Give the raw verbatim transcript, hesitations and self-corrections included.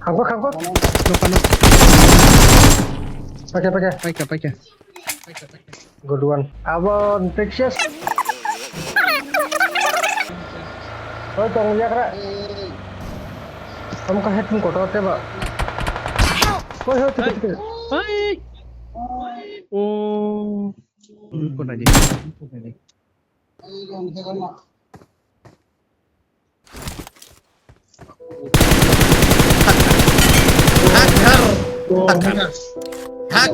Khamkha, khamkha. Nokha, nokha. Paikha, paikha. Good one. Abo Texas. Oi, tong liya kra. Kamu ka head pun kotor te ba. Oi, oi, tike, tike. Hai. Oh. Kona di. Hacker. Hacker. Hacker.